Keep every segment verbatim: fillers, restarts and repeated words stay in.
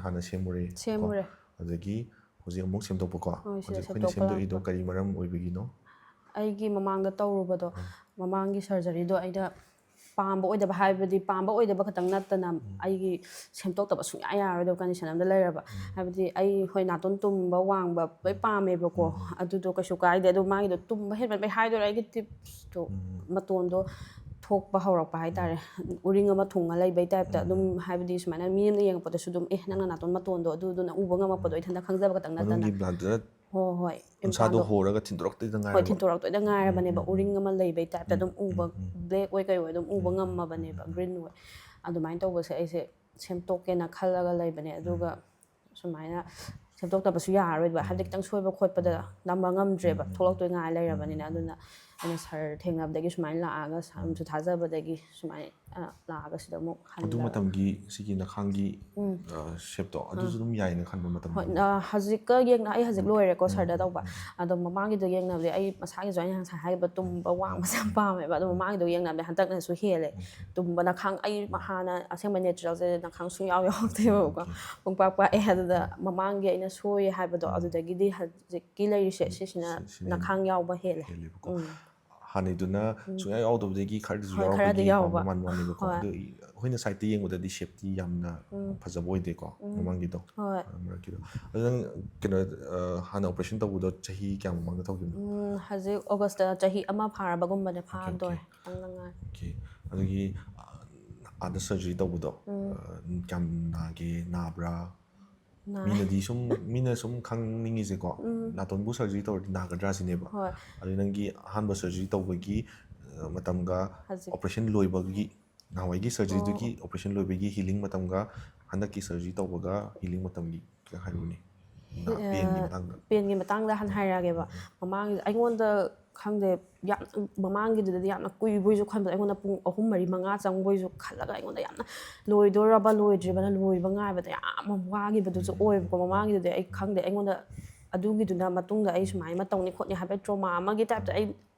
ꯍꯥꯟꯅ ꯁꯦꯝꯃꯨꯔꯦ ꯀꯣ? ꯁꯦꯝꯃꯨꯔꯦ꯫ ꯑꯗꯒꯤ ꯍꯧꯖꯤꯛ ꯑꯃꯨꯛ ꯁꯦꯝꯗꯣꯛꯄꯀꯣ? ꯍꯣꯏ, ꯁꯤꯗ ꯍꯧꯖꯤꯛ ꯑꯩꯈꯣꯏꯅ ꯁꯦꯝꯗꯣꯛꯄ ꯁꯦꯝꯗꯣꯛꯏꯗꯣ ꯂꯥꯛꯄ꯫ ꯀꯔꯤ ꯃꯔꯝ ꯑꯣꯏꯕꯒꯤꯅꯣ? ꯑꯩꯒꯤ ꯃꯃꯥꯡꯗ ꯇꯧꯔꯨꯕꯗꯣ, ꯃꯃꯥꯡꯒꯤ ꯁꯔꯖꯔꯤꯗꯣ ꯑꯩꯅ ꯄꯥꯝꯕ ꯑꯣꯏꯗꯕ, ꯍꯥꯏꯕꯗꯤ ꯄꯥꯝꯕ ꯑꯣꯏꯗꯕ ꯈꯛꯇꯪ ꯅꯠꯇꯅ ꯑꯩꯒꯤ ꯁꯦꯝꯗꯣꯛꯇꯕ ꯁꯨꯡꯌꯥ ꯌꯥꯔꯔꯣꯏꯗꯕ ꯀꯟꯗꯤꯁꯟ ꯑꯃꯗ ꯂꯩꯔꯕ꯫ ꯍꯥꯏꯕꯗꯤ ꯑꯩ ꯍꯣꯏ ꯅꯥꯇꯣꯟ ꯇꯨꯝꯕ ꯋꯥꯡꯕ ꯂꯣꯏ ꯄꯥꯝꯃꯦꯕꯀꯣ, ꯑꯗꯨꯗꯣ ꯀꯩꯁꯨ ꯀꯥꯏꯗꯦ꯫ ꯑꯗꯣ ꯃꯥꯒꯤꯗꯣ ꯇꯨꯝꯕ ꯍꯦꯟꯃꯟꯕꯩ ꯍꯥꯏꯗꯣꯏꯔꯥ, ꯑꯩꯒꯤ ꯇꯤꯞꯁꯇꯣ, ꯃꯇꯣꯟꯗꯣ ꯊꯣꯛꯄ ꯍꯧꯔꯛꯄ ꯍꯥꯏꯇꯥꯔꯦ, ꯎꯔꯤꯡ ꯑꯃ ꯊꯨꯡꯉ ꯂꯩꯕꯩ ꯇꯥꯏꯞꯇ꯫ ꯑꯗꯨꯝ ꯍꯥꯏꯕꯗꯤ ꯁꯨꯃꯥꯏꯅ ꯃꯤ ꯑꯃꯅ ꯌꯦꯡꯉꯛꯄꯗꯁꯨ ꯑꯗꯨꯝ, "ꯑꯦ, ꯅꯪꯅ ꯅꯥꯇꯣꯟ ꯃꯇꯣꯟꯗꯣ ꯑꯗꯨꯗꯨꯅ ꯎꯕ ꯉꯝꯃꯛꯄꯗꯣ ꯏꯊꯟꯇ ꯈꯪꯖꯕ ꯈꯛꯇꯪ ꯅꯠꯇꯅ", ꯃꯅꯨꯡꯒꯤ ꯕ꯭ꯂꯥꯟꯗꯨꯅ ꯍꯣꯏ ꯍꯣꯏ, ꯎꯟꯁꯥꯗꯣ implant-ꯗꯣ ꯍꯣꯔꯒ ꯊꯤꯟꯗꯣꯔꯛꯇꯣꯏꯗ ꯍꯣꯏ, ꯉꯥꯏꯔꯕ? ꯊꯤꯟꯗꯣꯔꯛꯇꯣꯏꯗ ꯉꯥꯏꯔꯕꯅꯦꯕ꯫ ꯎꯔꯤꯡ ꯑꯃ ꯂꯩꯕꯩ ꯇꯥꯏꯞꯇ ꯑꯗꯨꯝ ꯎꯕ, black ꯑꯣꯏ ꯀꯩ ꯑꯣꯏ ꯑꯗꯨꯝ ꯎꯕ ꯉꯝꯃꯕꯅꯦꯕ, green ꯑꯣꯏ꯫ ꯑꯗꯨꯃꯥꯏꯅ ꯇꯧꯕꯁꯦ ꯑꯩꯁꯦ ꯁꯦꯝꯗꯣꯛꯀꯦꯅ ꯈꯜꯂꯒ ꯂꯩꯕꯅꯦ꯫ ꯑꯗꯨꯒ ꯁꯨꯃꯥꯏꯅ ꯁꯦꯝꯗꯣꯛꯇꯕꯁꯨ ꯌꯥꯔꯔꯣꯏꯕ, ꯍꯥꯏꯕꯗꯤ ꯈꯤꯇꯪ ꯁꯣꯏꯕ ꯈꯣꯠꯄꯗ ꯅꯝꯕ ꯉꯝꯗ꯭ꯔꯦꯕ, ꯊꯣꯛꯂꯛꯇꯣꯏ ꯉꯥꯏ ꯂꯩꯔꯕꯅꯤꯅ꯫ ꯑꯗꯨꯅ ꯑꯩꯅ ꯁꯥꯔ ꯊꯦꯡꯅꯕꯗꯒꯤ ꯁꯨꯃꯥꯏꯅ ꯂꯥꯛꯑꯒ, ꯁꯥꯔ ꯑꯃꯁꯨ ꯊꯥꯖꯕꯗꯒꯤ ꯁꯨꯃꯥꯏꯅ ꯂꯥꯛꯑꯒ ꯁꯤꯗ ꯑꯃꯨꯛ ꯑꯗꯨ ꯍꯜꯂꯒ ꯃꯇꯝꯒꯤ ꯁꯤꯒꯤ ꯅꯈꯥꯡꯒꯤ ꯁꯦꯞꯇꯣ ꯑꯗꯨꯁꯨ ꯑꯗꯨꯝ ꯌꯥꯏꯅ ꯈꯟꯕ ꯃꯇꯝꯗ? ꯍꯣꯏ, ꯑ, ꯍꯧꯖꯤꯛꯀ ꯌꯦꯡꯅ ꯑꯩ ꯍꯧꯖꯤꯛ ꯂꯣꯏꯔꯦꯀꯣ ꯁꯥꯔꯗ ꯇꯧꯕ꯫ ꯑꯗꯣ ꯃꯃꯥꯡꯒꯤꯗꯣ ꯌꯦꯡꯅꯕꯗꯤ ꯑꯩ ꯃꯁꯥꯒꯤꯁꯨ ꯑꯩꯅ ꯉꯁꯥꯏ ꯍꯥꯏꯈꯤꯕ ꯇꯨꯝꯕ ꯋꯥꯡꯕꯁꯦ ꯌꯥꯝ ꯄꯥꯝꯃꯦꯕ꯫ ꯑꯗꯣ ꯃꯃꯥꯡꯒꯤꯗꯣ ꯌꯦꯡꯅꯕꯗꯤ ꯍꯟꯗꯛꯅꯁꯨ ꯍꯦꯜꯂꯦ꯫ ꯇꯨꯝꯕ ꯅꯈꯥꯡ ꯑꯩ ꯍꯥꯟꯅ ꯑꯁꯦꯡꯕ natural-ꯁꯦ ꯅꯈꯥꯡ ꯁꯨꯡꯌꯥꯎ ꯌꯥꯎꯗꯦꯕꯀꯣ꯫ ꯄꯨꯡꯄꯥꯛ ꯄꯥꯛꯑꯦ꯫ ꯑꯗꯨꯗ ꯃꯃꯥꯡꯒꯤ ꯑꯩꯅ ꯁꯣꯏꯌꯦ ꯍꯥꯏꯕꯗꯣ ꯑꯗꯨꯗꯒꯤꯗꯤ ꯍꯧꯖꯤꯛꯀꯤ ꯂꯩꯔꯤꯁꯦ ꯁꯤꯁꯤꯅ ꯁꯤ- ꯁꯤꯅ ꯅꯈꯥꯡ ꯌꯥꯎꯕ ꯍꯦꯜꯂꯦ꯫ ꯍꯦꯜꯂꯦꯕꯀꯣ꯫ ꯎꯝ꯫ ꯍꯥꯟꯅꯩꯗꯨꯅ ꯁꯨꯡꯌꯥ ꯌꯥꯎꯗꯕꯗꯒꯤ ꯈꯔꯗꯤ ꯍꯣꯏ, ꯈꯔꯗꯤ ꯌꯥꯎꯔꯛꯄꯒꯤ ꯌꯥꯎꯕ꯫ ꯃꯃꯥꯟ ꯃꯥꯟꯅꯦꯕꯀꯣ꯫ ꯍꯣꯏ꯫ ꯑꯗꯨ ꯑꯩꯈꯣꯏꯅ side-ꯇ ꯌꯦꯡꯕꯗꯗꯤ shape-ꯇꯤ ꯌꯥꯝꯅ ꯐꯖꯕ ꯑꯣꯏꯗꯦꯀꯣ ꯃꯃꯥꯡꯒꯤꯗꯣ꯫ ꯍꯣꯏ꯫ ꯑ, ꯃꯔꯛꯀꯤꯗꯣ꯫ ꯑꯗꯨ ꯅꯪ ꯀꯩꯅꯣ, ꯑ, ꯍꯥꯟꯅ operation ꯇꯧꯕꯗꯣ ꯆꯍꯤ ꯀꯌꯥ ꯃꯃꯥꯡꯗ ꯇꯧꯈꯤꯕꯅꯣ? ꯎꯝ, ꯍꯧꯖꯤꯛ August-ꯇ ꯆꯍꯤ ꯑꯃ ꯐꯥꯔꯕꯒꯨꯝꯕꯅꯦ, ꯐꯥꯗꯣꯔꯦ꯫ okay. ꯈꯤꯇꯪꯗ ꯉꯥꯏ꯫ Okay. ꯑꯗꯨꯒꯤ, ꯑ, ꯑꯥꯗ surgery ꯇꯧꯕꯗꯣ, ꯑ, ꯀꯌꯥꯝ ꯅꯥꯒꯦ? ꯅꯥꯕ꯭ꯔꯥ? ꯅꯥꯏ꯫ ꯃꯤꯅꯗꯤ ꯁꯨꯝ, ꯃꯤꯅ ꯁꯨꯝ ꯈꯪꯅꯤꯡꯉꯤꯁꯦꯀꯣ, ꯅꯥꯇꯣꯟꯕꯨ surgery ꯇꯧꯔꯗꯤ ꯅꯥꯒꯗ꯭ꯔꯥ ꯁꯤꯅꯦꯕ꯫ ꯍꯣꯏ꯫ ꯑꯗꯨ ꯅꯪꯒꯤ ꯑꯍꯥꯟꯕ surgery ꯇꯧꯕꯒꯤ, ꯑ, ꯃꯇꯝꯒ ꯍꯧꯖꯤꯛ꯫ operation ꯂꯣꯏꯕꯒꯤ, ꯅꯍꯥꯟꯋꯥꯏꯒꯤ surgery-ꯗꯨꯒꯤ ꯑꯣ꯫ operation ꯂꯣꯏꯕꯒꯤ healing ꯃꯇꯝꯒ ꯍꯟꯗꯛꯀꯤ surgery ꯇꯧꯕꯒ healing ꯃꯇꯝꯒꯤ ꯈꯤꯇꯪ ꯍꯥꯏꯔꯛꯎꯅꯦ꯫ ꯅ-, pain-ꯒꯤ ꯃꯇꯥꯡꯗ꯫ Pain-ꯒꯤ ꯃꯇꯥꯡꯗ ꯍꯥꯟꯅ ꯍꯥꯏꯔꯛꯑꯒꯦꯕ꯫ ꯃꯃꯥꯡꯒꯤꯗ ꯑꯩꯉꯣꯟꯗ ꯈꯪꯗꯦ, ꯌꯥꯝ, ꯃꯃꯥꯡꯒꯤꯗꯨꯗꯗꯤ ꯌꯥꯝꯅ ꯀꯨꯏꯕꯣꯏꯁꯨ ꯈꯟꯕꯗꯣ, ꯑꯩꯉꯣꯟꯗ ꯄꯨꯡ ꯑꯍꯨꯝ, ꯃꯔꯤ, ꯃꯉꯥ ꯆꯪꯕꯣꯏꯁꯨ ꯈꯜꯂꯒ ꯑꯩꯉꯣꯟꯗ ꯌꯥꯝꯅ ꯂꯣꯏꯗꯣꯔꯕ ꯂꯣꯏꯗ꯭ꯔꯤꯕꯅ ꯂꯣꯏꯕ ꯉꯥꯏꯕꯗ ꯌꯥꯝ ꯋꯥꯈꯤꯕꯗꯨꯁꯨ ꯑꯣꯏꯕꯀꯣ꯫ ꯃꯃꯥꯡꯒꯤꯗꯨꯗꯤ ꯑꯩ ꯈꯪꯗꯦ, ꯑꯩꯉꯣꯟꯗ ꯑꯗꯨꯒꯤꯗꯨꯅ ꯃꯇꯨꯡꯗ ꯑꯩ ꯁꯨꯃꯥꯏꯅ ꯑꯃ ꯇꯧꯅꯤ ꯈꯣꯠꯅꯤ ꯍꯥꯏꯕ trauma ꯑꯃꯒꯤ type-ꯇ ꯑꯩ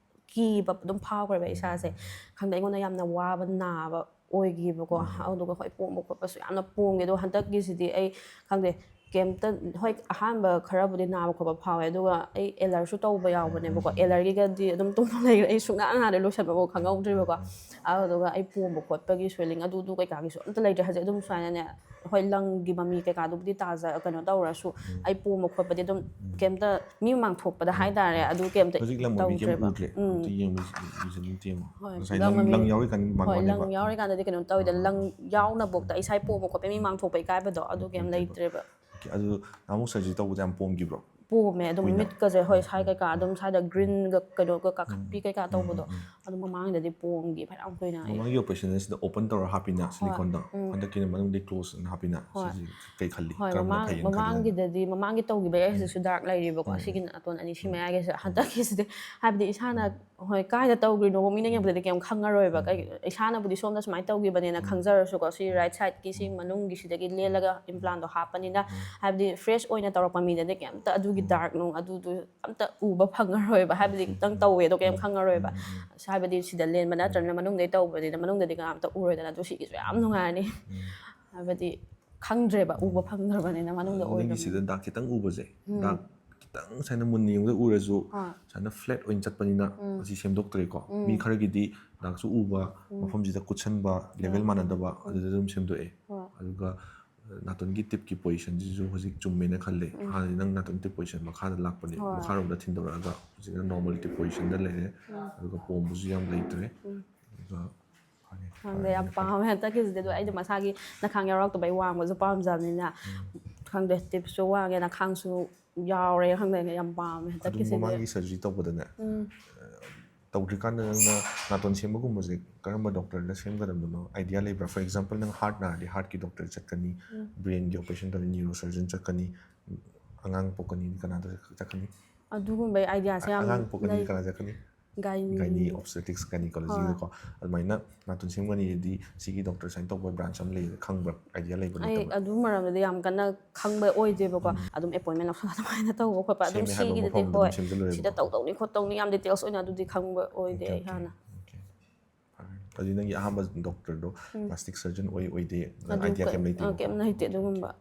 ꯀꯤꯕ ꯑꯗꯨꯝ ꯐꯥꯎꯈ꯭ꯔꯦꯕ ꯏꯁꯥꯁꯦ꯫ ꯈꯪꯗꯦ, ꯑꯩꯉꯣꯟꯗ ꯌꯥꯝꯅ ꯋꯥꯕ, ꯅꯥꯕ, ꯑꯣꯏꯈꯤꯕꯀꯣ꯫ ꯑꯗꯨꯒ ꯍꯣꯏ, ꯄꯣꯝꯕ ꯈꯣꯠꯄꯁꯨ ꯌꯥꯝꯅ ꯄꯣꯝꯒꯦ꯫ ꯑꯗꯣ ꯍꯟꯗꯛꯀꯤꯁꯤꯗꯤ ꯑꯩ ꯈꯪꯗꯦ, ꯀꯩꯝꯇ, ꯍꯣꯏ, ꯑꯍꯥꯟꯕ ꯈꯔꯕꯨꯗꯤ ꯅꯥꯕ ꯈꯣꯠꯄ ꯐꯥꯎꯋꯦ, ꯑꯗꯨꯒ ꯑꯩ ꯑꯦꯂꯔꯁꯨ ꯇꯧꯕ ꯌꯥꯎꯕꯅꯦꯕꯀꯣ꯫ ꯑꯦꯂꯔꯒꯤꯒꯗꯤ ꯑꯗꯨꯝ ꯇꯨꯝꯃ ꯂꯩꯈ꯭ꯔꯦ꯫ ꯑꯩ ꯁꯨꯡꯅꯥ ꯅꯥꯗꯦ, ꯂꯣꯏꯁꯟꯕꯐꯥꯎ ꯈꯪꯍꯧꯗ꯭ꯔꯤꯕꯀꯣ꯫ ꯑꯗꯨꯗꯨꯒ ꯑꯩ ꯄꯣꯝꯕ ꯈꯣꯠꯄꯒꯤ, ꯁ꯭ꯋꯦꯂꯤꯡ ꯑꯗꯨꯗꯨ ꯀꯩꯀꯥꯒꯤꯁꯨ ꯑꯝꯇ ꯂꯩꯇ꯭ꯔꯦ꯫ ꯍꯧꯖꯤꯛ ꯑꯗꯨꯝ ꯁꯨꯃꯥꯏꯅꯅꯦ, ꯍꯣꯏ, ꯂꯪꯒꯤ ꯃꯃꯤ ꯀꯩꯀꯥꯗꯨꯕꯨꯗꯤ ꯇꯥꯖ-, ꯀꯩꯅꯣ ꯇꯧꯔꯁꯨ, ꯑꯩ ꯄꯣꯝꯕ ꯈꯣꯠꯄꯗꯤ ꯑꯗꯨꯝ ꯀꯩꯝꯇ, ꯃꯤ ꯃꯃꯥꯡ ꯊꯣꯛꯄꯗ ꯍꯥꯏꯇꯥꯔꯦ, ꯑꯗꯨ ꯀꯩꯝꯇ ꯍꯧꯖꯤꯛ ꯂꯪ ꯃꯃꯤ ꯀꯩꯝ ꯇꯧꯗ꯭ꯔꯦꯕ꯫ ꯎꯗ꯭ꯔꯦ꯫ ꯎꯝ꯫ ꯑꯝꯇ ꯌꯦꯡꯕ, ꯌꯦꯡꯁꯤꯟ ꯌꯦꯡꯉꯣ꯫ ꯍꯣꯏ, ꯉꯁꯥꯏ ꯂꯪ ꯂꯪ, ꯃꯃꯤ-, ꯂꯪ ꯌꯥꯎꯔꯤꯀꯥꯟꯗ ꯃꯥꯟꯕ ꯍꯣꯏ, ꯋꯥꯅꯦꯕ꯫ ꯂꯪ ꯌꯥꯎꯔꯤꯀꯥꯟꯗꯗꯤ ꯀꯩꯅꯣ ꯇꯧꯋꯤꯗ, ꯂꯪ ꯌꯥꯎꯅꯕꯣꯛꯇ ꯏꯁꯥ ꯄꯣꯝꯕ ꯈꯣꯠꯄ, ꯃꯤ ꯃꯥꯡ ꯊꯣꯛꯄ ꯏꯀꯥꯏꯕꯗꯣ, ꯑꯗꯨ ꯀꯩꯝ ꯂꯩꯇ꯭ꯔꯦꯕ꯫ ꯑꯗꯨ ꯅꯍꯥꯟꯃꯨꯛ ꯁꯔꯖꯔꯤ ꯇꯧꯕꯗ ꯌꯥꯝ ꯄꯣꯝꯈꯤꯕ꯭ꯔꯣ? ꯄꯣꯝꯃꯦ ꯑꯗꯨꯝ꯫ ꯀꯨꯏꯅ? ꯃꯤꯠꯀꯁꯦ, ꯍꯣꯏ, ꯁꯥꯏ ꯀꯩꯀꯥ ꯑꯗꯨꯝ ꯁ꯭ꯋꯥꯏꯗ ꯒ꯭ꯔꯤꯟꯒ ꯀꯩꯅꯣꯒ ꯀꯥꯈꯠꯄꯤ ꯀꯩꯀꯥ ꯇꯧꯕꯗꯣ, ꯑꯗꯨ ꯃꯃꯥꯡꯗꯗꯤ ꯄꯣꯝꯈꯤ ꯐꯅꯌꯥꯝ ꯀꯨꯏꯅ ꯑꯩ꯫ ꯃꯃꯥꯡꯒꯤ ꯑꯣꯄꯔꯦꯁꯟ ꯑꯁꯤꯗ ꯑꯣꯄꯟ ꯇꯧꯔ ꯍꯥꯞꯄꯤꯅ ꯁꯤꯂꯤꯀꯣꯟꯗꯣ, ꯎꯝ꯫ ꯍꯟꯗꯛꯀꯤꯅ ꯃꯅꯨꯡꯗꯤ ꯀ꯭ꯂꯣꯖ ꯑꯣꯏꯅ ꯍꯥꯞꯄꯤꯅ꯫ ꯍꯣꯏ꯫ ꯁꯤꯁꯤ ꯀꯩ ꯈꯜꯂꯤ? ꯍꯣꯏ, ꯀꯔꯝꯕꯅ ꯃꯃꯥꯡ-, ꯐꯩꯌꯦꯅ ꯈꯜꯂꯤ ꯅꯪꯅ? ꯃꯃꯥꯡꯒꯤꯗꯗꯤ, ꯃꯃꯥꯡꯒꯤ ꯇꯧꯈꯤꯕ ꯑꯩ ꯍꯧꯖꯤꯛꯁꯨ ꯗꯥꯔꯛ ꯂꯩꯔꯤꯕꯀꯣ꯫ ꯎꯝ꯫ ꯁꯤꯒꯤ ꯅꯥꯇꯣꯟ ꯑꯅꯤ ꯁꯤ ꯃꯌꯥꯏꯒꯤꯁꯦ꯫ ꯍꯟꯗꯛꯀꯤꯁꯤꯗꯤ ꯍꯥꯏꯕꯗꯤ ꯏꯁꯥꯅ ꯍꯣꯏ, ꯀꯥꯏꯗ ꯇꯧꯈ꯭ꯔꯤꯅꯣ ꯃꯤꯅ ꯌꯦꯡꯕꯗꯗꯤ ꯀꯩꯝ ꯈꯪꯉꯔꯣꯏꯕ꯫ ꯀꯩ-, ꯏꯁꯥꯅꯕꯨꯗꯤ ꯁꯣꯝꯗ ꯁꯨꯃꯥꯏꯅ ꯇꯧꯈꯤꯕꯅꯦꯅ ꯈꯪꯖꯔꯁꯨꯀꯣ, ꯁꯤ ꯔꯥꯏꯠ ꯁꯥꯏꯠꯀꯤ ꯁꯤ ꯃꯅꯨꯡꯒꯤꯁꯤꯗꯒꯤ ꯂꯦꯜꯂꯒ ꯏꯝꯄ꯭ꯂꯥꯟꯗꯣ ꯍꯥꯞꯄꯅꯤꯅ, ꯍꯥꯏꯕꯗꯤ ꯐ꯭ꯔꯦꯁ ꯑꯣꯏꯅ ꯇꯧꯔꯛꯄ ꯃꯤꯗꯗꯤ ꯀꯩꯝꯇ ꯑꯗꯨꯒꯤ ꯗꯥꯔꯛ ꯅꯨꯡ ꯑꯗꯨꯗꯨ ꯑꯝꯇ ꯎꯕ ꯐꯪꯉꯔꯣꯏꯕ꯫ ꯍꯥꯏꯕꯗꯤ ꯈꯤꯇꯪ ꯇꯧꯋꯦ ꯑꯗꯣ ꯀꯩꯝ ꯈꯪꯉꯔꯣꯏꯕ꯫ ꯍꯥꯏꯕꯗꯤ ꯁꯤꯗ ꯂꯦꯟꯕ ꯅꯠꯇ꯭ꯔꯕꯅꯤꯅ ꯃꯅꯨꯡꯗꯩ ꯇꯧꯕꯅꯤꯅ ꯃꯅꯨꯡꯗꯗꯤ ꯀꯅꯥꯝꯇ ꯎꯔꯣꯏꯗꯅ꯫ ꯑꯗꯨ ꯁꯤꯒꯤꯁꯨ ꯌꯥꯝ ꯅꯨꯡꯉꯥꯏꯔꯅꯤ꯫ ꯍꯥꯏꯕꯗꯤ ꯈꯪꯗ꯭ꯔꯦꯕ, ꯎꯕ ꯐꯪꯗ꯭ꯔꯕꯅꯤꯅ ꯃꯅꯨꯡꯗ ꯑꯣꯏꯗ꯭ꯔꯕꯅꯤꯅ꯫ ꯅꯪꯒꯤꯁꯤꯗ ꯗꯥꯛ ꯈꯤꯇꯪ ꯎꯕꯁꯦ, ꯗꯥꯛ ꯈꯤꯇꯪ ꯁꯨꯃꯥꯏꯅ ꯃꯨꯟꯅ ꯌꯦꯡꯕꯗ ꯎꯔꯁꯨ, ꯍꯣꯏ꯫ ꯁꯨꯃꯥꯏꯅ ꯐ꯭ꯂꯦꯠ ꯑꯣꯏꯅ ꯆꯠꯄꯅꯤꯅ ꯃꯁꯤ ꯁꯦꯝꯗꯣꯛꯇ꯭ꯔꯦꯀꯣ꯫ ꯃꯤ ꯈꯔꯒꯤꯗꯤ ꯗꯥꯛꯁꯨ ꯎꯕ, ꯃꯐꯝꯁꯤꯗ ꯀꯨꯠꯁꯟꯕ, ꯂꯦꯚꯦꯜ ꯃꯥꯟꯅꯗꯕ, ꯑꯗꯨꯗ ꯑꯗꯨꯝ ꯁꯦꯝꯗꯣꯛꯑꯦ꯫ ꯍꯣꯏ꯫ ꯑꯗꯨꯒ, ꯑ, ꯅꯥꯇꯣꯟꯒꯤ ꯇꯤꯞꯀꯤ ꯄꯣꯖꯤꯁꯟꯁꯤꯁꯨ ꯍꯧꯖꯤꯛ ꯆꯨꯝꯃꯦꯅ ꯈꯜꯂꯦ꯫ ꯍꯥꯟꯅꯗꯤ ꯅꯪ ꯅꯥꯇꯣꯟ ꯇꯤꯞ ꯄꯣꯖꯤꯁꯟ ꯃꯈꯥꯗ ꯂꯥꯛꯄꯅꯦ, ꯍꯣꯏ꯫ ꯃꯈꯥꯔꯣꯝꯗ ꯊꯤꯟꯗꯣꯔꯛꯑꯒ ꯍꯧꯖꯤꯛꯅ ꯅꯣꯔꯃꯦꯜ ꯇꯤꯞ ꯄꯣꯖꯤꯁꯟꯗ ꯂꯩꯔꯦ꯫ ꯑꯗꯨꯒ ꯄꯣꯝꯕꯁꯨ ꯌꯥꯝ ꯂꯩꯇ꯭ꯔꯦ꯫ ꯑꯗꯨꯒ ꯐꯔꯦ, ꯈꯪꯗꯦ, ꯐꯔꯦ, ꯌꯥꯝ ꯐꯔꯦ꯫ ꯄꯥꯝꯃꯦ ꯍꯟꯗꯛꯀꯤꯁꯤꯗꯤ꯫ ꯑꯗꯣ ꯑꯩꯗꯤ ꯃꯁꯥꯒꯤ ꯅꯈꯥꯡ ꯌꯥꯎꯔꯛꯇꯕꯩ ꯋꯥꯡꯕꯁꯨ ꯄꯥꯝꯖꯕꯅꯤꯅ, ꯈꯪꯗꯦ, ꯇꯤꯞꯁꯨ ꯋꯥꯡꯉꯦ, ꯅꯈꯥꯡꯁꯨ ꯌꯥꯎꯔꯦ, ꯈꯪꯗꯦ, ꯌꯥꯝ ꯄꯥꯝꯃꯦ ꯑꯗꯨꯝ ꯍꯟꯗꯛꯀꯤꯁꯤꯗꯤ꯫ ꯃꯃꯥꯡꯒꯤ ꯁꯔꯖꯔꯤ ꯇꯧꯕꯗꯅꯦ, ꯎꯝ꯫ ꯇꯧꯗ꯭ꯔꯤꯀꯥꯟꯗ ꯅꯪꯅ ꯅꯥꯇꯣꯟ ꯁꯦꯝꯕꯒꯨꯝꯕꯁꯦ ꯀꯔꯝꯕ ꯗꯣꯛꯇꯔꯗ ꯁꯦꯝꯒꯗꯕꯅꯣ ꯑꯥꯏꯗꯤꯌꯥ ꯂꯩꯕ꯭ꯔꯥ? For example, ꯅꯪ ꯍꯥꯔꯠ ꯅꯥꯔꯗꯤ ꯍꯥꯔꯠꯀꯤ ꯗꯣꯛꯇꯔ ꯆꯠꯀꯅꯤ, ꯎꯝ꯫ ꯕ꯭ꯔꯦꯟꯒꯤ ꯑꯣꯄꯔꯦꯁꯟ ꯇꯧꯔꯗꯤ ꯅ꯭ꯌꯨꯔꯣ ꯁꯔꯖꯟ ꯆꯠꯀꯅꯤ, ꯑꯉꯥꯡ ꯄꯣꯛꯀꯅꯤꯗꯤ ꯀꯅꯥꯗ ꯆꯠꯀꯅꯤ? ꯑꯗꯨꯒꯨꯝꯕꯩ ꯑꯥꯏꯗꯤꯌꯥꯁꯦ ꯌꯥꯝ ꯑꯉꯥꯡ ꯄꯣꯛꯀꯅꯤꯗꯤ ꯂꯩ꯫ ꯀꯅꯥ ꯆꯠꯀꯅꯤ? ꯒꯥꯏꯅꯤ꯫ ꯒꯥꯏꯅꯤ ꯑꯣꯕꯁꯇꯦꯇ꯭ꯔꯤꯛꯁ ꯒꯥꯏꯅꯤꯀꯣꯂꯣꯖꯤꯒꯤꯗꯀꯣ꯫ ꯍꯣꯏ꯫ ꯑꯗꯨꯃꯥꯏꯅ ꯅꯥꯇꯣꯟ ꯁꯦꯝꯒꯅꯤꯗꯤ ꯁꯤꯒꯤ ꯗꯣꯛꯇꯔ ꯁꯨꯃꯥꯏꯅ ꯇꯧꯕ ꯕ꯭ꯔꯥꯟꯁ ꯑꯃ ꯂꯩꯌꯦ, ꯈꯪꯕ꯭ꯔꯥ? ꯑꯥꯏꯗꯤꯌꯥ ꯂꯩꯕ꯭ꯔꯥ ꯑꯩ ꯂꯩꯇꯕ꯭ꯔꯥ? ꯑꯗꯨ ꯃꯔꯝꯗꯗꯤ ꯌꯥꯝ ꯀꯟꯅ ꯈꯪꯕ ꯑꯣꯏꯗꯦꯕꯀꯣ꯫ ꯎꯝ꯫ ꯑꯗꯨꯝ ꯑꯦꯄꯣꯏꯟꯃꯦꯟ ꯂꯧꯁꯜꯂꯒ ꯑꯗꯨꯃꯥꯏꯅ ꯇꯧꯕ ꯈꯣꯠꯄ ꯑꯗꯨꯝ ꯁꯦꯝꯃꯦ ꯍꯥꯏꯕ ꯁꯤꯒꯤꯗꯗꯤ, ꯃꯐꯝꯗꯨꯗ ꯍꯣꯏ, ꯑꯗꯨꯝ ꯁꯦꯝꯖꯜꯂꯨꯔꯦꯕꯀꯣ꯫ ꯁꯤꯗ ꯇꯧꯗꯧꯅꯤ ꯈꯣꯠꯇꯧꯅꯤ ꯌꯥꯝ ꯗꯤꯇꯦꯜꯁ ꯑꯣꯏꯅ ꯑꯗꯨꯗꯤ ꯈꯪꯕ ꯑꯣꯏꯗꯦ ꯑꯣꯀꯦ, ꯑꯩ ꯑꯣꯀꯦ, ꯍꯥꯟꯅ꯫ ꯑꯣꯀꯦ꯫ ꯐꯔꯦ, ꯐꯔꯦ꯫ ꯑꯗꯨꯗꯤ ꯅꯪꯒꯤ ꯑꯍꯥꯟꯕ ꯗꯣꯛꯇꯔꯗꯣ ꯄ꯭ꯂꯥꯁꯇꯤꯛ ꯁꯔꯖꯟ ꯑꯣꯏ ꯑꯣꯏꯗꯦ, ꯅꯪ ꯑꯗꯨ ꯑꯥꯏꯗꯤꯌꯥ ꯀ- ꯀꯩꯝ ꯂꯩꯇꯦ? ꯑ, ꯀꯩꯝ ꯂꯩꯇꯦ ꯑꯗꯨꯒꯨꯝꯕ꯫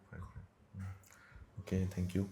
Okay, thank you.